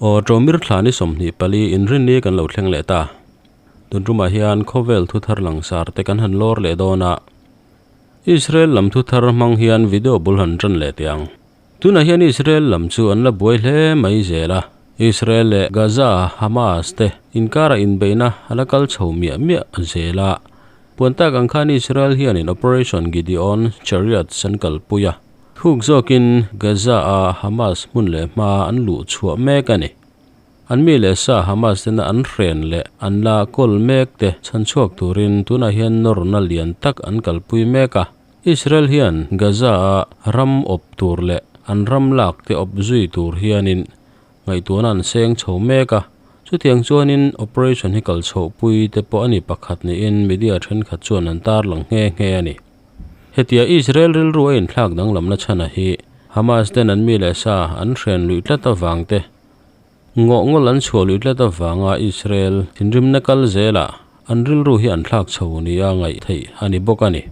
Aw Ṭomir thla ni 24 inrinni kan lo thleng leh ta. Tun ṭumah hian khawvel thuthar langsar te kan han lawr leh dawn a. Israel lam thuthar hmang hian video bul han ṭan leh teh ang. Tunah hian Israel lam chu an la buai hle mai zel a, Israel leh Gaza Hamas te inkarah inbeihna a la kal chho miah miah zel a. Puan tak ang khan Israel hianin Operation Gideon Chariots an kalpui a, thuk zawkin Gaza-a Hamas hmun leh hma an luh chhuah mek a ni. An mi leh sa Hamas tena an hren leh an la kawl mek te chhanchhuak turin tunah hian nawrna lian tak an kalpui mek a. Israel hian Gaza-a ram awp tur leh an ram lak te awp zui tur hianin ngaihtuahna an seng chho mek a, chutiang chuanin operation hi kal chhohpui te pawh a ni pakhat niin media thenkhat chuan an tarlang nghe nghe a ni. Hetia Israel rilru a inthlak danglamna chhana hi Hamas ten an mi leh sa an hren luih tlat avang te, ngawhngawl an chhuah luih tlat avanga Israel thinrimna kal zelah an rilru hi an thlak chho nia ngaih theih a ni bawk a ni.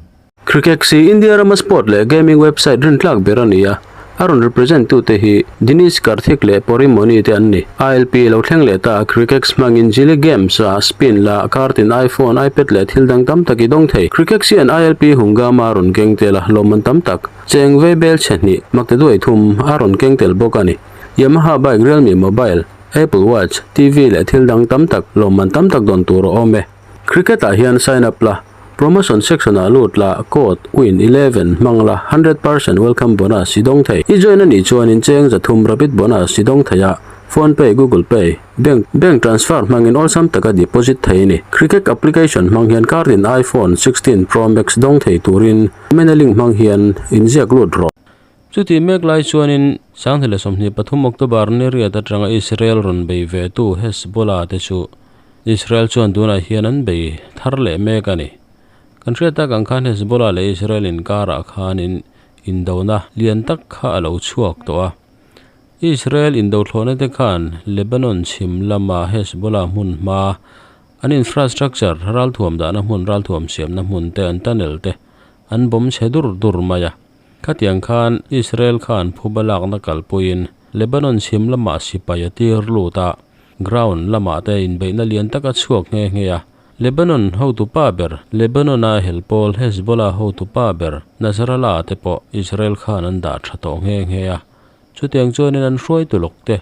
Cricket hi India rama sport leh gaming website rintlak ber a ni a, a rawn represent tute hi Dinesh Karthik leh Pori Moni te an ni. ILP lo thleng leh ta, Cricket hmangin Jili Games a spin la, card in iPhone, iPad leh thil dang tam tak i dawng thei. Cricket hian ILP Hungama a rawn keng tel a, lawmman tam tak, cheng vei bel chhe hnih, makte duai thum a rawn keng tel bawk a ni. Yamaha bike, Realme mobile, Apple Watch, TV leh thil dang tam tak lawmman tam tak dawn tur a awm e. Cricket ah hian sign up la, promotion section ah lut la, code win 11 hmang la, 100% welcome bonus i dawng thei. I join a nih chuanin cheng zathum rapid bonus i dawng thei a, phone pay, google pay, bank bank transfer hmangin awlsam taka deposit thei a ni. Cricket application hmang hian card in iPhone 16 Pro Max dawng thei turin mena link hmang hian inziak lut rawh. Chutih mek lai chuanin 2023 October ni riat atanga Israel rawn bei ve tu Hezbollah te chu Israel chuan tunah hian an bei thar leh mek a ni. Kan hriat tak ang khan Hezbollah leh Israel inkarah khanin indona lian tak kha a lo chhuak tawh a. Israel indothlawhna te khan Lebanon chhim lama Hezbollah hmun hma an infrastructure ralthuam dahna hmun ralthuam siamna hmun te an tunnel te an bawm chhe dur dur mai a. Khatiang khan Israel khan phuba lakna kalpuiin Lebanon chhim lamah sipai a tir lut a, ground lamah te inbeihna lian tak a chhuak nghe nghe a. Lebanon hotupa ber, Lebanon-a helpawl Hezbollah hotupa ber Nasrallah te pawh Israel khan an dah tha tawh nghe nghe a. Chutiang chuanin an hruaitu lawk te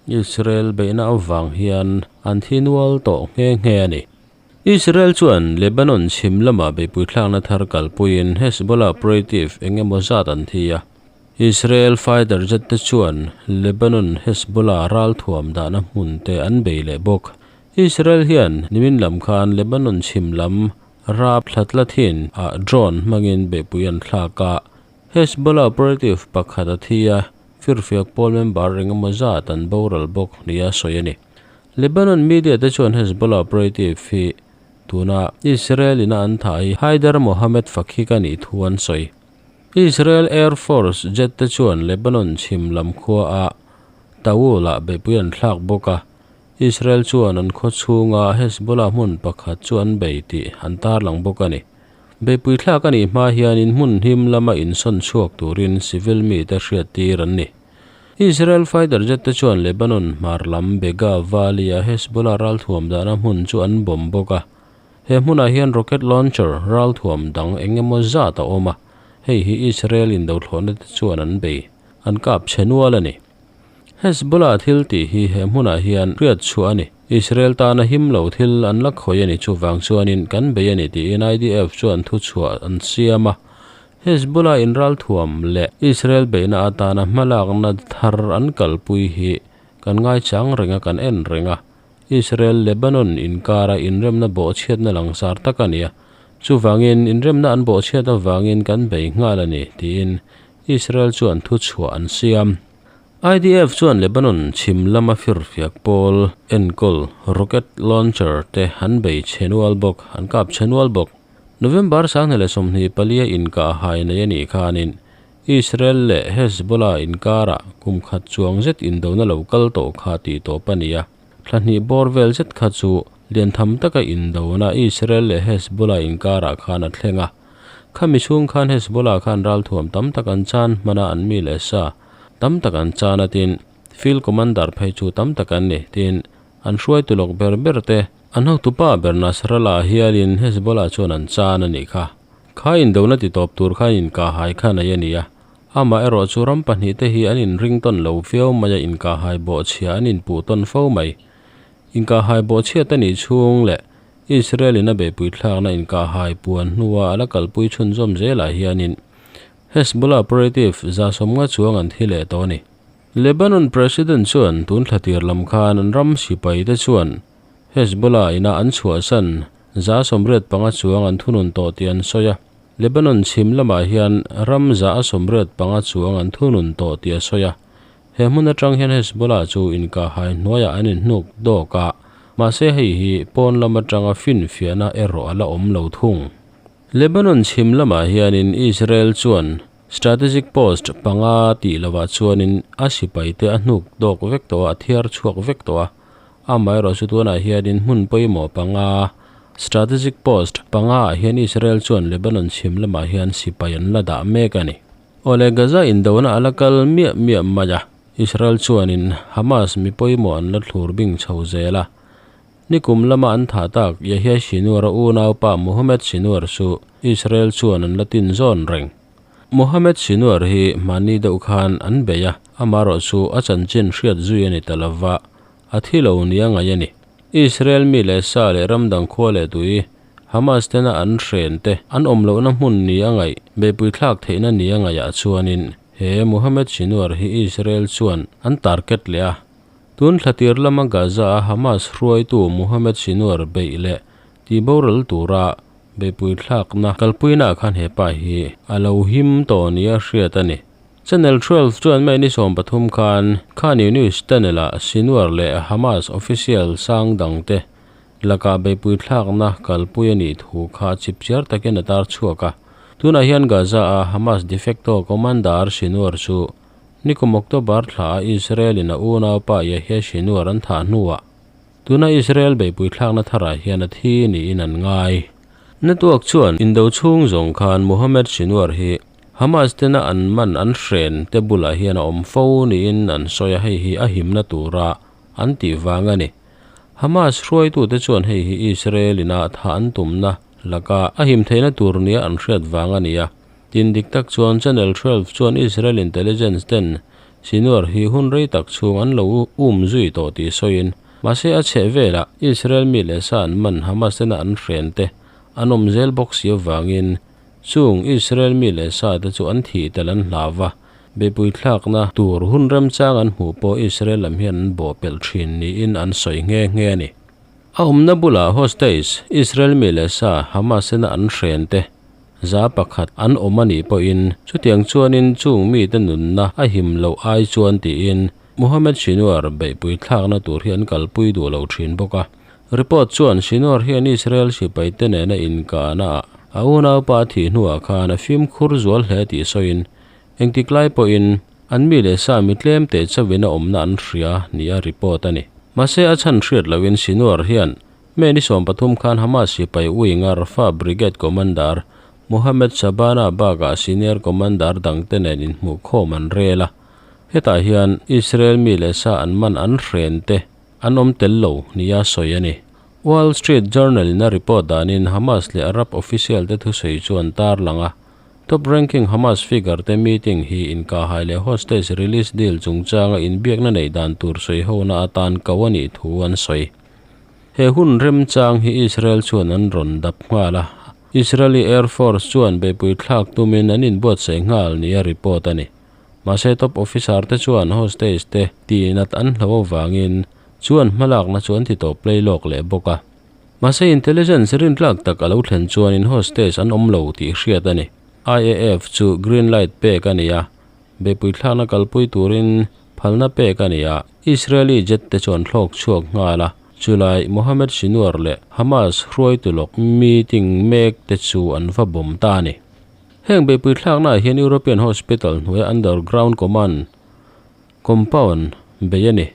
Israel beihna avang hian an thi nual tawh nghe nghe a ni. Israel chuan Lebanon chhim lama beihpui thlakna thar kalpuiin Hezbollah operative eng emaw zat an thi a. Israel fighter jet te chuan Lebanon Hezbollah ralthuam dahna hmun te an bei leh bawk. Israel hian nimin lam khan Lebanon chhim lam rap thlatla thin ah drone hmangin beihpui an thlak a. Hezbollah operative pakhat a thi a, firfiak pawl member eng emaw zat an boral bawk nia sawi a ni. Lebanon media te chuan Hezbollah operative hi tuna Israel ina an thah hi Haider Mohammed Fakhik a nih thu an sawi. Israel Air Force jet te chuan Lebanon chhim lam khua a Taoul ah beihpui an thlak bawk a, Israel chuan an khaw chhunga Hezbollah hmun pakhat chu an bei tih an tarlang bawk a ni. Beihpui thlak a nih hma hianin hmun him lama insawn chhuak turin civil mite hriattir an ni. Israel fighter jet te chuan Lebanon hmar lam Begaa Valley a Hezbollah ralthuam dahna hmun chu an bomb bawk a. He hmunah hian rocket launcher ralthuam dang eng emaw zat a awm a, hei hi Israel indothlawhna te chuan an bei, an kap chhe nual a ni. Hezbollah thil tih hi he hmunah hian hriat chhuah a ni. Israel tana him lo thil an la khawih a ni chuvang chuanin kan bei a ni tiin IDF chuan thuchhuah an siam a. Hezbollah in ralthuam leh Israel beihna atana hmalakna thar an kalpui hi kan ngaichang reng a, kan en reng a. Israel Lebanon inkara inremna bawhchhiatna langsar tak a ni a, chuvangin inremna an bawhchhiat avangin kan bei nghal a ni, tiin Israel chuan thuchhuah an siam. IDF chuan Lebanon chhim lama firfiak pawl enkawl rocket launcher te an bei chhe nual bawk, an kap chhe nual bawk. November 2024 a inkah hai nei a nih khanin Israel leh Hezbollah inkarah kum khat chuang zet indona lo kal tawh kha tih tawp a ni a. Thla hnih bawr vel zet kha chu lian tham taka indona Israel leh Hezbollah inkarah khan a thleng a. Khami chhung khan Hezbollah khan ralthuam tam tak an chan hman a, an mi leh sa tam tak an chan a tin. Field Commander phei chu tam tak an ni. Tin, an hruaitu lawk ber ber te, an hotupa ber Nasrallah hialin Hezbollah chuan an chan a nih kha. Kha indona ti tawp tur khan inkahhai kha nei a ni a. Amaherawhchu ram pahnihte hi an inring tawn lo viau mai a, inkahhai bawhchhia an inpuh tawn fo mai. Inkahhai bawhchhiat a nih chhung leh Israel in a beihpui thlakna inkahhai puan hnua a la kalpui chhunzawm zelah hianin Hezbollah operative 150 chuang an thi leh tawh a ni. Lebanon President chuan tun thla tir lam khan an ram sipai te chuan Hezbollah ina an chhuahsan 85 chuang an thunun tawh tih an sawi a. Lebanon chhim lamah hian ram 185 chuang an thunun tawh tih a sawi a. He hmun atang hian Hezbollah chu inkahhai hnuaiah an inhnuk dawk a, mahse hei hi pawn lam atanga finfiahna erawh a la awm lo thung. Lebanon chhim lamah hianin Israel chuan strategic post panga tih lovah chuanin a sipaite a hnuk dawk vek tawh a, a thiar chhuak vek tawh a. Amaherawhchu tunah hianin hmun pawimawh panga, strategic post panga ah hian Israel chuan Lebanon chhim lamah hian sipai an la dah mek a ni. Awle Gaza indona a la kal miah miah mai a, Israel chuanin Hamas mi pawimawh an la thlur bing chho zel a. Nikum lama an thah tak Yahya Sinwar-a unaupa Mohammed Sinwar chu Israel chuan an la tin zawn reng. Mohammed Sinwar hi hmani deuh khan an bei a, amaherawh chu a chanchin hriat zui a ni ta lova, a thi lo nia ngaih a ni. Israel mi leh sa leh ram dang khua leh tui Hamas tena an hren te an awm lohna hmun ni a ngaih, beihpui thlak theihna ni a ngaihah chuanin he Mohammed Sinwar hi Israel chuan an target leh a. Tun thla tir lama Gaza a Hamas hruaitu Mohammed Sinwar beih leh tihboral tura beihpui thlakna kalpuinaah khan he pa hi a lo him tawh nia hriat a ni. Channel 12 chuan May ni 13 khan Khan Younis Tunnel-ah Sinwar leh Hamas official sang dangte Lakah beihpui thlakna kalpui a nih thu kha chipchiar takin a tar chhuak a. Tunah hian Gaza-a Hamas de facto commander Sinwar chu nikum October thla a Israel-in a unaupa Yahya Sinwar an thah hnuah tuna Israel beihpui thlakna tharah hian a thi niin an ngai. Network chuan indo chhung zawng khan Mohammed Sinwar hi Hamas tena an man an hren te bulah hian a awm fo niin an sawi a, hei hi a himna tura an tih vang a ni. Hamas hruaitute chuan hei hi Israel ina tha an tumna laka a him theihna tur nia an hriat vang a ni a. Tin dik tak chuan Channel 12 chuan Israel intelligence ten Sinwar hi hun rei tak chhung an lo um zui tawh tih sawiin, mahse a chheh velah Israel mi leh sa an man Hamas tena an hren te an awm zel bawk si avangin Chung Israel mi leh sa te chu an thih tel an hlau va, beihpui thlakna tur hun remchang an hmuh pawh Israel lam hian an bawh pelh thin niin an sawi nghe nghe a ni. A awmna bulah hostage Israel mi leh sa Hamas ena an hren te 100 an awm a nih pawhin chutiang chuanin chung mite nunna a him loh ai chuan tiin Mohammed Sinwar beihpui thlakna tur hi an kalpui duh lo thin bawk a. Report chuan Sinwar hian Israel sipaite nena inkahnaah a unaupa a thih hnuah khan a fimkhur zual hle tih sawiin, engtik lai pawhin an mi leh sa mi tlem teh chauhin a awmna an hria nia report a ni. Mahse a chhan hriat lohin Sinwar hian May ni 13 khan Hamas sipai wing-a Rafah Brigade Commander Mohammed Shabana bakah senior commander dangte nen inhmuhkhawm an rel a, hetah hian Israel mi leh sa an man an hren te An awm tel lo nia sawi a ni. Wall Street Journal in a report danin Hamas leh Arab official te thusawi chu an tarlang a. Top ranking Hamas figure te meeting hi inkahhai leh hostage release deal chungchanga inbiakna neih dan tur sawi hona atan ko a nih thu an sawi. He hun remchang hi Israel chuan an rawn dap nghal a, Israeli Air Force chuan beihpui thlak tumin an inbuatsaih nghal nia report a ni. Mahse top officer te chuan hostage te tihnat an hlo avangin chuan hmalakna chu an ti tawp play lawk leh bawk a. Mahse intelligence rintlak tak a lo thlen chuanin hostage an awm lo tih hriat a ni. IAF chu green light pek a ni a, beihpui thlakna kalpui turin phalna pek a ni a, Israeli jet te chuan thlawk chhuak nghal a, chulai Mohammed Sinwar leh Hamas hruaitu lawk meeting mek te chu an va bawm ta a ni. Heng beihpui thlaknaah hian European Hospital hnuaia Underground Command Compound bei a ni.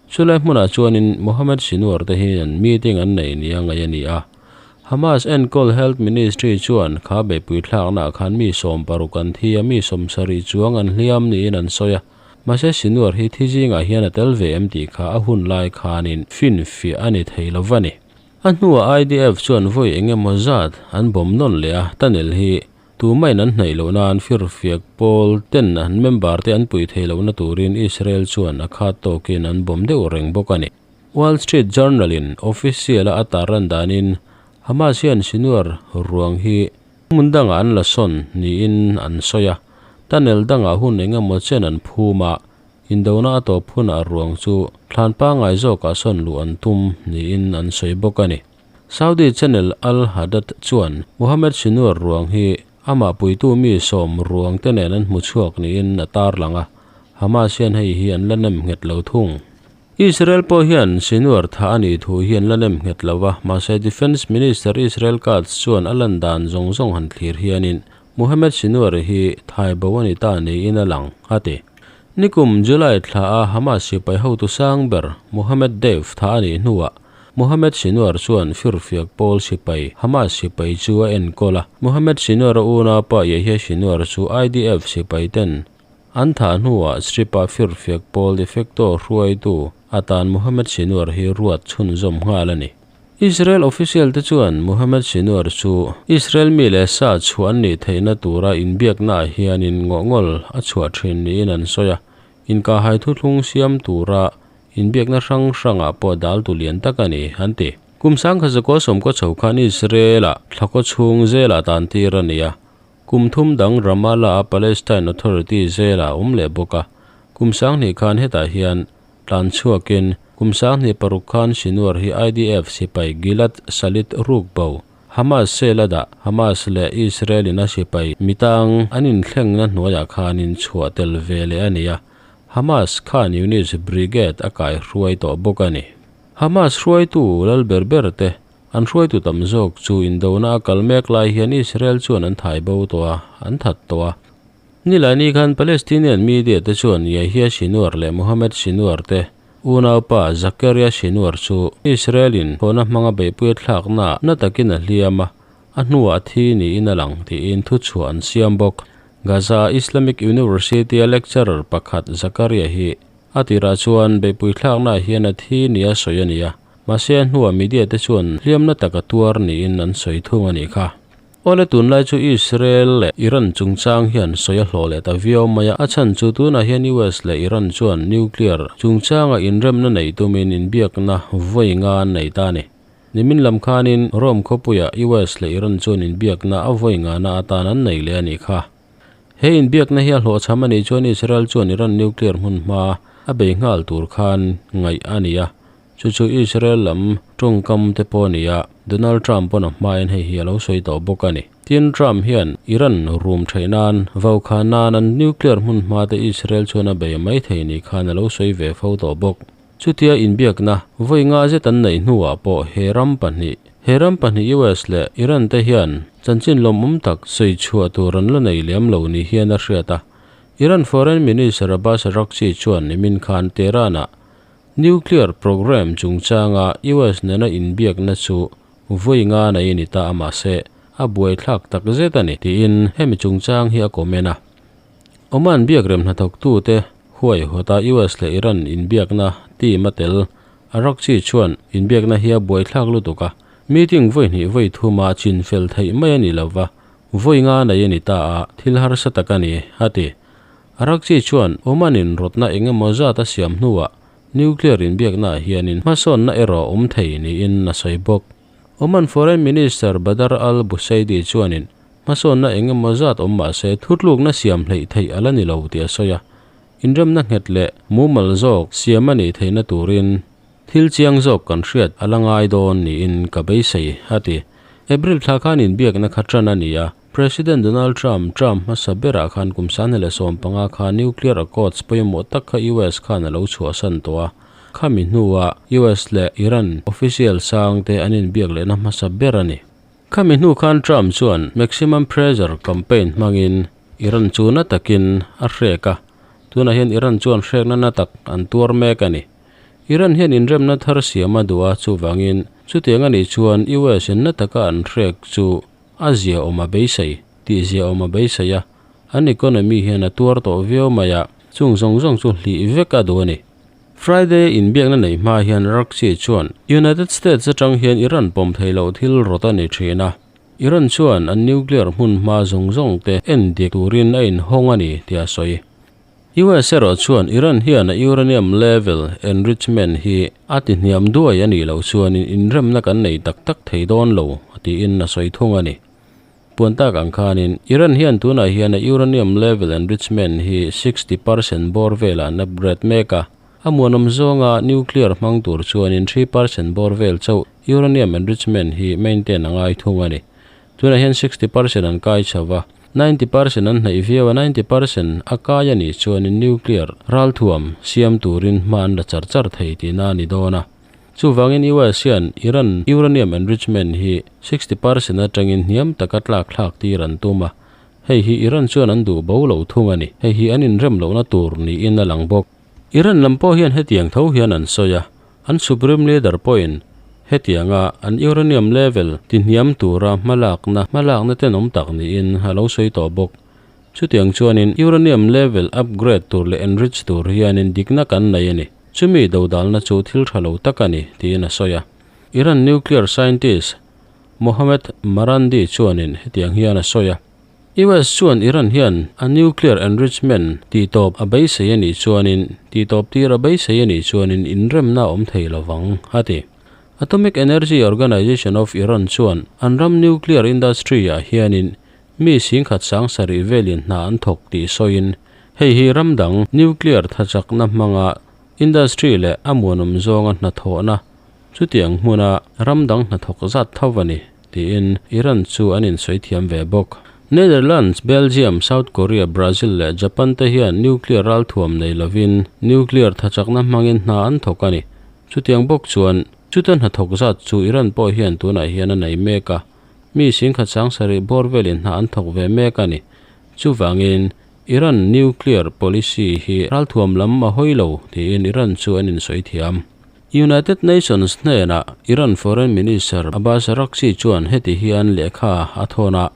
Chulai hmunah chuanin Mohammed Sinwar te hian meeting an nei nia ngaih a ni a. Hamas enkawl Health Ministry chuan kha beihpui thlaknaah khan mi 16 an thi a, mi 70 chuang an hliam niin an sawi a. Mahse Sinwar hi thi zingah hian a tel ve em tih kha a hun lai khanin finfiah a ni thei lo va ni. A hnuah IDF chuan vawi eng emaw zat an bawm nawn leh a, tunnel hi tumahin an hnaih loh nan firfiak pawl ten an member te an pui thei lohna turin Israel chuan a khat tawkin an bawm deuh reng bawk a ni. Wall Street Journal in official a a tarlan danin Hamas hian Sinwar ruang hi hmun dangah an la sawn niin an sawi a, tunnel dangah hun eng emaw chen an phum a, Indona a tawp hunah ruang chu thlan pangngai zawkah sawn luh an tum niin an sawi bawk a ni. Saudi channel Al Hadath chuan Mohammed Sinwar ruang hi amah puitu mi sawm ruang te nen an hmu chhuak niin a tarlang a, Hamas hian hei hi an la nem nghet lo thung. Israel pawh hian Sinwar thah a nih thu hi an la nem nghet lo a, mahse Defence Minister Israel Katz chuan a lan dan zawng zawng han thlir hianin Mohammed Sinwar hi thai bo a ni ta niin a lang, a ti. Nikum July thla a Hamas sipai hotu sang ber Mohammed Deif tha a nih hnuah Mohammed Sinwar chuan firfiak pawl sipai Hamas sipai chu a enkawl a. Mohammed Sinwar a unaupa Yahya Sinwar chu IDF sipai ten an thah hnuah Strip-a firfiak pawl de facto hruaitu atan Mohammed Sinwar hi ruat chhunzawm nghal a ni. Israel official te chuan Mohammed Sinwar chu Israel mi leh sa chhuah an nih theihna tura inbiaknaah hianin ngawhngawl a chhuah thin niin an sawi a, inkahhai thuthlung siam tura inbiakna hrang hrangah pawh daltu lian tak a ni, an ti. Kum sangkhat zakua sawmkaw chho khan Israel-ah thlakaw chhung zelah tan tir a ni a, kum thum dang Ramallah-a Palestine Authority zelah a awm leh bawk a, kum sanghnih khan hetah hian Tlan chhuakin, kum sanghnih paruk khan Sinwar hi IDF sipai Gilad Shalit ruk bo, Hamas cell a dah, Hamas leh Israel in a sipai mitang an inthlengna hnuaiah khanin chhuah tel ve leh a ni a, Hamas khan Yunis Brigade a kai hruai tawh bawk a ni. Hamas hruaitu lal ber ber te, an hruaitu tam zawk chu indona a kal mek lai hian Israel chuan an thai bo tawh a, an that tawh a. Nilaini khan Palestinian media te chuan Yahya Sinwar leh Mohammed Sinwar te unaupa Zakaria Sinwar chu Israel-in thawhna hmanga beihpui a thlaknaah na takin a hliam a, a hnuah a thi niin a lang tiin thuchhuah an siam bawk. Gaza Islamic University-a lecturer pakhat Zakaria hi a tirah chuan beihpui thlaknaah hian a thi nia sawi a ni a, mahse a hnuah media te chuan hliamna tak a tuar niin an sawi thung a nih kha. Awle tunlai chu Israel leh Iran chungchang hian sawi a hlawh leh ta viau mai a, a chhan chu tunah hian US leh Iran chuan nuclear chungchanga inremna neih tumin inbiakna vawi nga an nei ta a ni. Nimin lam khanin Rome khawpuiah US leh Iran chuan inbiakna a vawi ngana atan an nei leh a nih kha. He inbiakna hi a hlawhchham a nih chuan Israel chuan Iran nuclear hmun hma a bei nghal tur khan ngaih a ni a, Chu chu Israel lam tawngkam te pawh a ni a, Donald Trump pawn a hmain hei hi a lo sawi tawh bawk a ni. Tin, Trump hian Iran rum theih nan, vaukhah nan an nuclear hmun hma te Israel chuan a bei mai thei ni khan a lo sawi ve fo tawh bawk. Chutia inbiakna vawi nga zet an neih hnuah pawh he ram pahnih, he ram pahnih US leh Iran te hian chanchin lawmawm tak sawi chhuah tur an la nei lem lo ni hian a hriat a. Iran Foreign Minister Abbas Araghchi chuan nimin khan Tehran-ah Nuclear programme chungchanga US nena inbiakna chu vawi nga nei a ni ta a mahse a buaithlak tak zet a ni tiin hemi chungchang hi a comment a. Oman biakrem hnathawktute huaihawta US leh Iran inbiakna team a tel Araghchi chuan inbiakna hi a buaithlak lutuk a, meeting vawi hnih vawi thuma chinfel theih mai a ni lova, vawi nga nei a ni ta a, thil harsa tak a ni, a ti. Araghchi chuan Oman-in rawtna eng emaw zat a siam hnuah nuclear inbiaknaah hianin hmasawnna erawh a awm thei niin a sawi bawk. Oman Foreign Minister Badr al-Busaidi chuanin hmasawnna eng emaw zat awm mah se thutlukna siam hleih theih a la ni lo tih a sawi a, inremna nghet leh mumal zawk siam a nih theihna turin thil chiang zawk kan hriat a la ngai dawn niin ka beisei, a ti. April thla khan inbiakna kha tan a ni a. President Donald Trump, Trump hmasa berah khan kum sangni leh 15 kha nuclear accords pawimawh tak kha US khan a lo chhuahsan tawh a. Khami hnuah US leh Iran official sang te an inbiak lehna hmasa ber a ni. Khami hnu khan Trump chuan maximum pressure campaign hmangin Iran chu na takin a hrek a, tunah hian Iran chuan hrekna na tak an tuar mek a ni. Iran hian inremna thar siam a duh a, chuvangin chutiang a nih chuan US in na taka an hrek chu A zia awm a beisei, tih zia awm a beisei a, an economy hian a tuar tawh viau mai a. Chung zawng zawng chu hlih vek a duh a ni. Friday inbiakna nei hma hian Araghchi chuan United States atang hian Iran pawm thei loh thil rawt a ni thin a. Iran chuan an nuclear hmun hma zawng zawng te en dik turin a inhawng a ni tih a sawi. US erawh chuan Iran hian a uranium level enrichment hi a ti hniam duai a nih loh chuanin inremna kan nei tak tak thei dawn lo tiin a sawi thung a ni. Puan tak ang khanin Iran hian tunah hian a uranium level enrichment hi 60% bawr velah an upgrade mek a, a muanawm zawnga nuclear hmang tur chuanin 3% bawr vel chauh uranium enrichment hi maintain a ngai thung a ni. Tunah hian 60% an kai chho va, 90% an hnaih viau a, 90% a kai a nih chuanin nuclear ralthuam siam turin hma an la char char thei tihna a ni dawn a. Chuvangin US hian Iran uranium enrichment hi 60% atangin hniam taka tlak thlak tir an tum a, hei hi Iran chuan an duh bo lo thung a ni. Hei hi an inrem lohna tur niin a lang bawk. Iran lam pawh hian hetiang tho hian an sawi a, an Supreme Leader pawhin hetianga an uranium level tihniam tura hmalakna hmalakna tenawm tak niin a lo sawi tawh bawk. Chutiang chuanin uranium level upgrade tur leh enrich tur hianin dikna kan nei a ni. Chumi dodalna chu thil tha lo tak a ni, tiin a sawi a. Iran nuclear scientist Mohammad Marandi chuanin hetiang hian a sawi a. US chuan Iran hian a nuclear enrichment tihtawp a beisei a nih chuanin tihtawp tir a beisei a nih chuanin inremna a awm thei lovang, a ti. Atomic Energy Organization of Iran chuan an ram nuclear industry-ah hianin mi singkhat sang sarih velin hna an thawk tih sawiin hei hi ram dang nuclear thachakna hmanga industry leh a muanawm zawnga hnathawhna chutiang hmuna ram dang hnathawk zat tho a ni, tiin Iran chu an insawi thiam ve bawk. Netherlands, Belgium, South Korea, Brazil leh Japan te hian nuclear ralthuam nei lovin nuclear thachakna hmangin hna an thawk a ni. Chutiang bawk chuan chuta hnathawk zat chu Iran pawh hian tunah hian a nei mek a, mi singkhat sang sarih bawr velin hna an thawk ve mek a ni. Chuvangin Iran nuclear policy hi ralthuam lam a hawi lo tiin Iran chu an insawi thiam. United Nations hnenah Iran Foreign Minister Abbas Araghchi chuan heti hian lehkha a thawn a,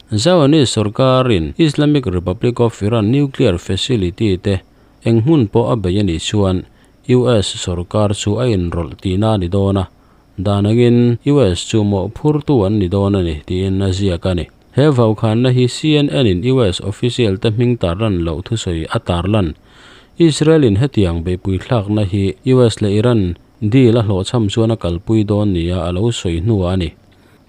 Zionist sorkarin Islamic Republic of Iran nuclear facility te eng hmun pawh a bei a nih chuan US sorkar chu a inrawlh tihna a ni dawn a, dan angin US chu mawhphurtu an ni dawn a ni tiin a ziak a ni. He vaukhanna hi CNN in US official te hming tarlan loh thusawi a tarlan. Israel in hetiang beihpui thlakna hi US leh Iran deal a hlawhchham chuan a kalpui dawn nia a lo sawi hnuah a ni.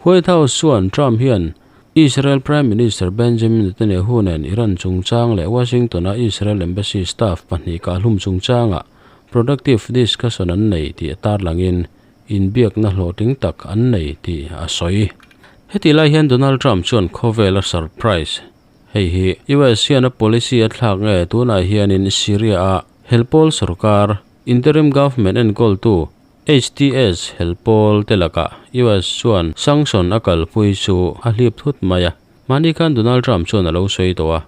White House chuan Trump hian Israel Prime Minister Benjamin Netanyahu nen Iran chungchang leh Washington-a Israel Embassy staff pahnih kahhlum chungchangah productive discussion an nei tih a tarlangin inbiakna hlawhtling tak an nei tih a sawi. Heti lai hian Donald Trump chuan khawvela surprise, hei hi US hian a policy a thlak nge tunah hianin Syria-a helpawl sorkar, interim government enkawltu HTS helpawl te lakah US chuan sanction a kalpui chu a hlip thut mai a. Mahni khan Donald Trump chuan a lo sawi tawh a,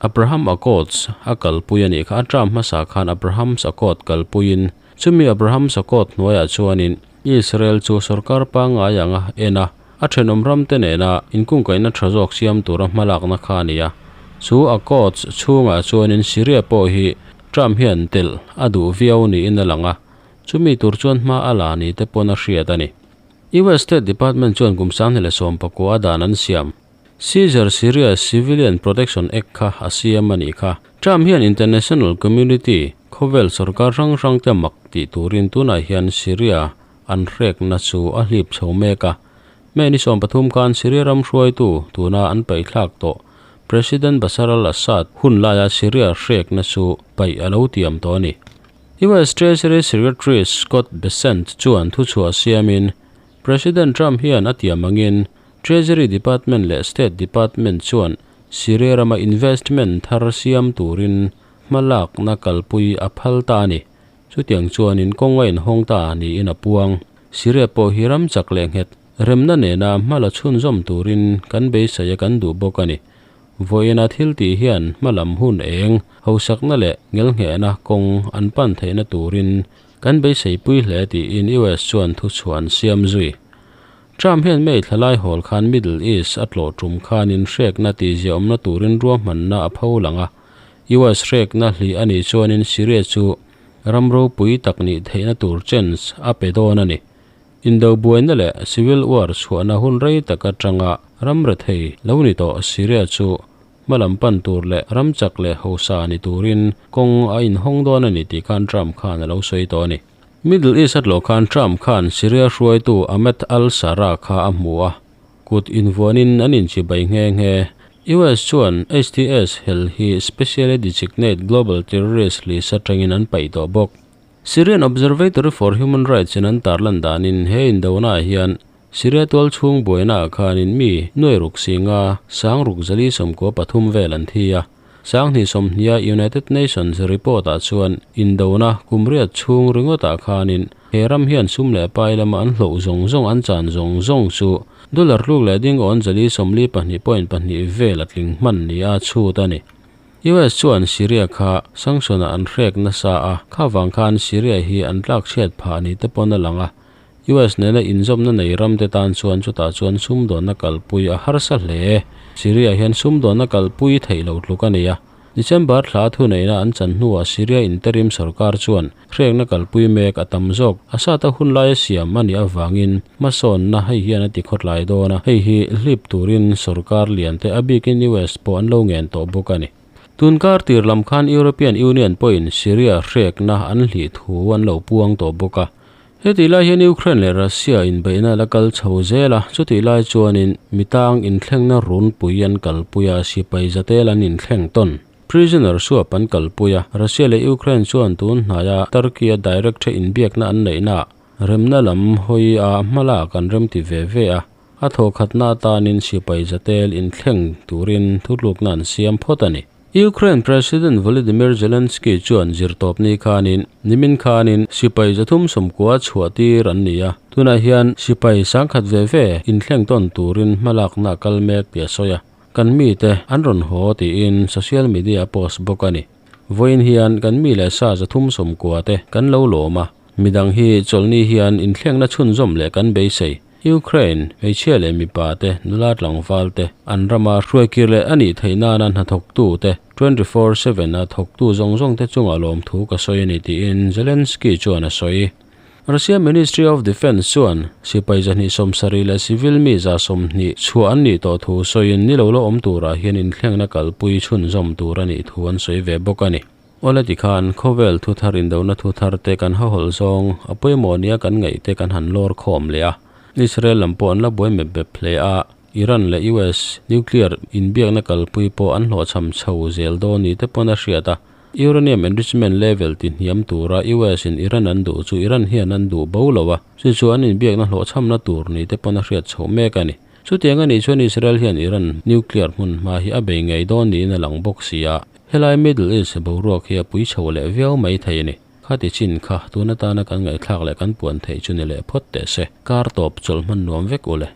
Abraham Accords a kalpui a nih kha. A term hmasa khan Abraham's Accord kalpuiin chumi Abraham's Accord hnuaiah chuanin Israel chu sorkar pangngai anga en a, a thenawm ramte nena inkungkaihna tha zawk siam tura hmalakna kha a ni a. Chu Accords chhungah chuanin Syria pawh hi Trump hian telh a duh viau niin a lang a, chumi tur chuan hma a la ni te pawn a hriat a ni. US State Department chuan kum 2019 a dan an siam. Caesar Syria Civilian Protection Act kha a siam a nih kha. Trump hian international community, khawvel sorkar hrang hrang te mak tih turin tunah hian Syria an hrekna chu a hlip chho mek a. May ni 13 khan Syria ram hruaitu tuna an paihthlak tawh President Bashar al-Assad hun laia Syria hrekna chu paih a lo tiam tawh a ni. US Treasury Secretary Scott Bessent chuan thuchhuah siamin President Trump hian a tiam angin Treasury Department leh State Department chuan Syria rama investment thar siam turin hmalakna kalpui a phal ta a ni. Chutiang chuanin kawng a inhawng ta niin a puang. Syria pawh hi ram chak leh nghet remna nena hma la chhunzawm turin kan beisei a kan duh bawk a ni. Vawiina thil tih hian hma lam hun eng, hausakna leh ngelnghehna kawng an pan theihna turin kan beiseipui hle tiin US chuan thuchhuah an siam zui. Trump hian May thla lai hawl khan Middle East a tlawh tum khanin hrekna tihziahawmna turin ruahmanna a pho lang a. US hrekna hlih a nih chuanin Syria chu ram ropui tak nih theihna tur chance a pe dawn a ni. Indo buaina leh civil war chhuahna hun rei tak atanga ram rethei lo ni tawh Syria chu hmalam pan tur leh ram chak leh hausa ni turin kawng a inhawng dawn a ni tih khan Trump khan a lo sawi tawh a ni. Middle East a tlawh khan Trump khan Syria hruaitu Ahmed al-Sharaa kha a hmu a, kut invuanin an inchibai nghe nghe. US chuan HTS hel hi Specially Designate Global Terrorist list atangin an paih tawh bawk. Syrian Observatory for Human Rights in an tarlan danin he indonaah hian Syria tual chhung buainaah khanin mi nuai ruk singa sang ruk zali 93 vel an thi a. 2020-a United Nations report-ah chuan indona kum riat chhung ringawtah khanin he ram hian sum leh pai lama an hloh zawng zawng an chan zawng zawng chu dollar tluk leh ding awn 442.2 vel a tling hman nia chhut a ni. US chuan Syria kha sanction-ah an hrek nasa a, kha vang khan Syria hi an tlak chhiat phah ni te pawn a lang a. US nena inzawmna nei ram te tan chuan chutah chuan sumdawnna kalpui a harsa hle. Syria hian sumdawnna kalpui theih lo tluk a nei a. December thla thuneihna an chan hnuah Syria interim sorkar chuan hrekna kalpui mek a tam zawk. Assad-a hun laia siam a nih avangin hmasawnna hei hian a ti khawtlai dawn a, hei hi hlip turin sorkar lian te a bikin US pawh an lo ngen tawh bawk a ni. Tun kar tir lam khan European Union pawhin Syria hrekna an hlih thu an lo puang tawh bawk a. Hetih lai hian Ukraine leh Russia inbeihna la kal chho zel a, chutih lai chuanin mi tang inthlengna runpui an kalpui a, sipai zatel an inthleng tawn. Prisoner swap an kalpui a, Russia leh Ukraine chuan tun hnaia Turkey-a direct the inbiakna an neihnaah remna lam hawi a hmalak an remti ve ve a, a thawhkhatna atanin sipai zatel inthleng turin thutlukna an siam phawt a ni. Ukraine President Volodymyr Zelensky chuan zirtawpni khanin nimin khanin sipai 390 chhuah tir an ni a, tunah hian sipai 10,000 ve ve inthleng tawn turin hmalakna a kal mek tih a sawi a, kan mite an rawn haw tiin social media a post bawk a ni. Vawiin hian kan mi leh sa 390 te kan lo lawm a, midang hi chawlhni hian inthlengna chhunzawm leh kan beisei. Ukraine, hmeichhia leh mipa te, nula tlangval te, an rama hruaikir leh a nih theih nana hnathawktu te, 24/7 a thawktu zawng zawng te chungah lawmthu ka sawi a ni tiin Zelensky chuan a sawi. Russia Ministry of Defence chuan sipai 270 leh civil mi 120 chhuah an nih tawh thu sawiin ni lo la awm turah hian inthlengna kalpui chhunzawm tur a nih thu an sawi ve bawk a ni. Awle tikhan khawvel thu thar indona thu thar te kan hahawlh zawng a pawimawh nia kan ngaih te kan han lawr khawm leh a. Israel lam pawh an la buai mep mep hle a, Iran leh US nuclear inbiakna kalpui pawh an hlawhchham chho zel dawn ni te pawn a hriat a. Uranium enrichment level ti hniam tura US in Iran an duh chu Iran hian an duh bo lo a, chu chu an inbiakna hlawhchhamna tur ni te pawn a hriat chhoh mek a ni. Chutiang a nih chuan Israel hian Iran nuclear hmun hma hi a bei ngei dawn niin a lang bawk si a. Helai Middle East boruak hi a pui chho leh viau mai thei a ni. Khati chin kha tun atana kan ngaihthlak leh kan puan theih chu ni leh phawt teh se. Kar tawp chawlh hman nuam vek u le.